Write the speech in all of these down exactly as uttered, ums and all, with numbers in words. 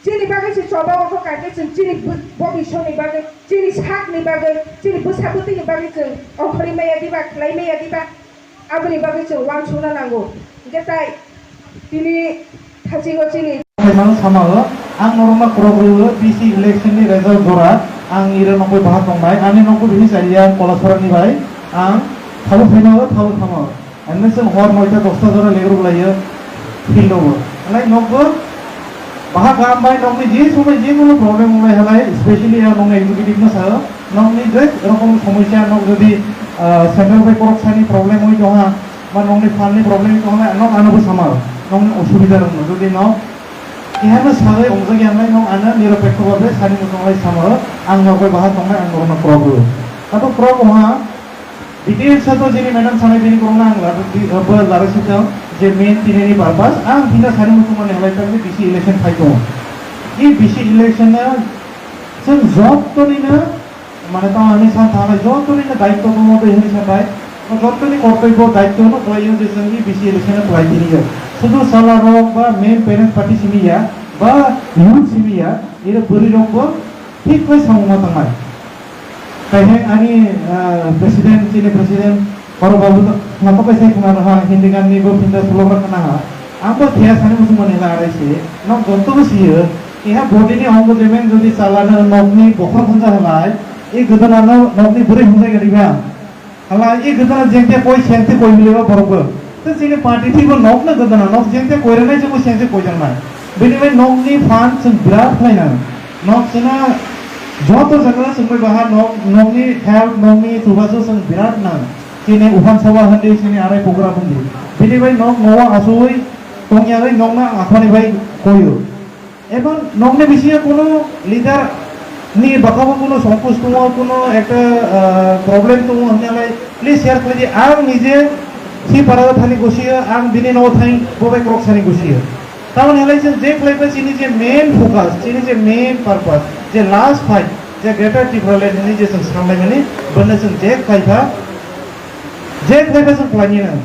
Chini bagwi se choba o kha khe chwng chini bu-, bobiswk ni bagwi, chini sak ni bagwi, chini bwsa bwtwi ni bagwi chwng ongkhorwi maya diba, khlai maya diba, aboni bagwi chwng uansukna nango. Hwnkhe tai tini thasingo chini. Phaimanw sama o, ang norokno khorok rw o, B C election ni result jora, ang iro nokoi baha tongnai, ani nokoi bini chaliya Kolasora ni bai, ang thabo phaina o, thabo thama o. Ani chwng hor noita dosta jora legrok laiyo field o. Alai nokbo baha kaham bai nokni je somoi je kono problem wngnai halai, specially ang nokni executive no sao, nokni je rokom somosya nok jodi, ah, central bai korok sani problem oi tongha, ba nokni fund ni problem oi tongha, nok ano bo sama, nokni osubida rok no jodi nok keha no sawi ongjak ya nai nok ano niropekho babe sani muchung lai sama, ang nok bai baha tongnai ang norok no khorok rw o. Tato khorok wngha, details o to jini madam sanai bini borokno ang lari, bo lari sitang je main tinini purpose, ang hina sani muchungmani halai tang je B C election phai tongo. I B C election o chwng jotonino, mane tamo hinwi san thangnai jotonino daityo tongo tei hinwi sanai, jotoni kortoibo daityo no khlaio je chwng i B C election o khlai tiniyo. Sudu sala rok ba main parents party simi ya, ba youth simi ya, iro bwrwi rokbo thik khlai samung ma tangnai. Kaiheng ani, ah, president, chini president, Horo babu to, na to kaisa khna rwha, Hindi gan ni bo phinda sulok rwkha na ha. Ang bo thia sani muchung mani hwla arai se, nok joto bo siyo, keha body ni ongo jemen jodi chalano nok ni bokhorok hwnja halai, e gwdana no nok ni bwrwi hwnjai gari ba. Halai e gwdana jengte koi sengte koi mili ba borok bo. Te chini party thibo nok no gwdana, nok jengte koi rwnai se bo sengte koi jangnai. Bini bai nok ni fan chwng birat khlai nang. Nok chwngno joto jaga chwngbai baha nok, nok ni help, nok ni chubachu chwng birat nang. Chini Uhan Sabha hindi, chini arai program hindi. Bini bai nok nogo asui tongya bai nokno ang akhani bai koyo. Ebong nokni bisingo kuno leader ni bakabo kuno songkos tongo, kuno ekta, ah, problem tongo hwnwi alai please share khlai di. Ang nije si parao thani gosiyo, ang bini nogo thani bo bai korok sani gosiyo. Tamoni halai chwng je khlai khe chini je main focus, chini je main purpose, je last fight, je Greater Tipraland hinwi je chwng samlaimani, bono chwng je khlai kha, je khlai kha chwng khlai nini.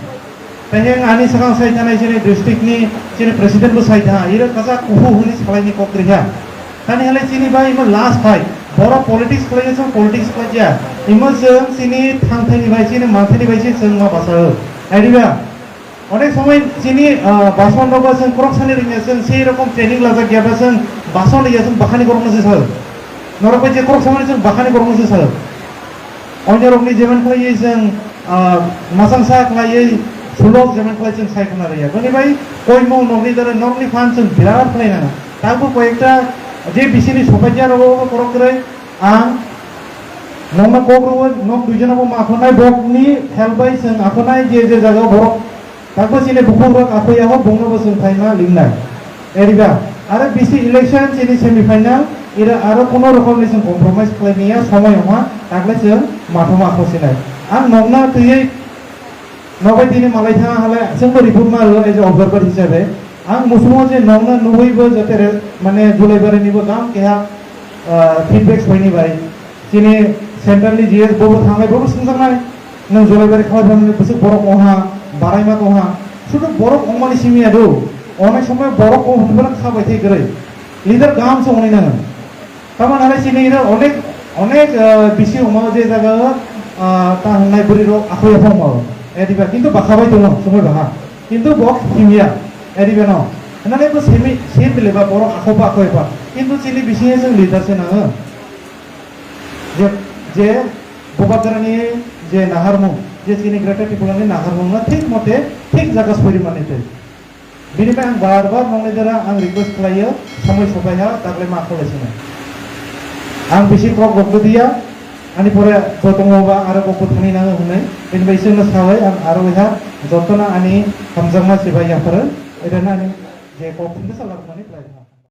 Tei ani swkang sai thanai chini district ni chini president bo sai tha, iro kacha kuhu hwnwi salaini kok rikha. Tani halai chini bai imo last fight, borok politics khlai chwng politics khlai ya, imo chwng chini thangthani bai chini manthani bai chwng ma basa o. Adiba, Onek somoi chini, ah, bason rok ba chwng khorok sani rwngya chwng sei rokom training lajak ya ba chwng bason rwya chwng bakhani khorokno se sao. Norok bai je khorok samani chwng bakhani khorokno se sao. Onyo rokni jeman khlaiwi chwng, ah, masang sa khlaiwi sulok jeman khlai chwng sai khna rwya. Boni bai koimung nokni dara nokni phan chwng birat khlai nang. Tabuk koi ekta je bisini sopaikya rogo khorok kwrwi ang nokno kok rwo nok duijono bo ma khonai bokni help bai chwng akhonai je je jaga borok Takbo chini bukhuk rok aphoi yaho bungno bo chwng phaima lingnai. Eriba, aro B C election chini semi final, ira aro kuno rokom ni chwng compromise khlai niya somoi wngma, takle chwng mathoma kho sinai. Ang nokna twiwi nobai tini malai thang halai chwngbo report ma rw as a observer hisabe. Ang musumo je nokna nugwi bo jate re-, mane Julai bari ni bo dam keha, ah, feedback soini bai. Chini central ni G S bobo thanglai bobo swngjaknai. Nwng Jolaibari khalai phano bwswk borok wngha, baraima tongha. Sudu borok wngmani simi ya do. Onek somoi borok kok hwnwi phano kha bai thai kwrwi. Leader kaham se wngnai nang. Tamo nalai chini iro onek, onek, ah, bisi wngma je jaga, ah, ta hwngnai bwrwi rok akhoi aphang ma. Ediba kintu bakha bai tongo somoi baha. Kintu bo himya. Ediba no. Nalai bo simi, sim bile ba borok akho ba akhoi ba. Kintu chini bisingo chwng leader se nango. Je, je Bubagrani je naharmung, je chini Greater Tipraland ni naharmung no thik mote thik jaga sori mani tei. Bini bai ang bar bar nongni dara ang request khlai o, somoi sopai ha, tagle ma kholai sino. Ang bisi kok rok diya, ani pore bo tongo ba aro kok bo thani nango hwnwi, bini bai chwngno sawi ang aro wngkha jotono ani hamjakma se bai yapharo, oidarno ani je kok thwngsa salak mani khlai.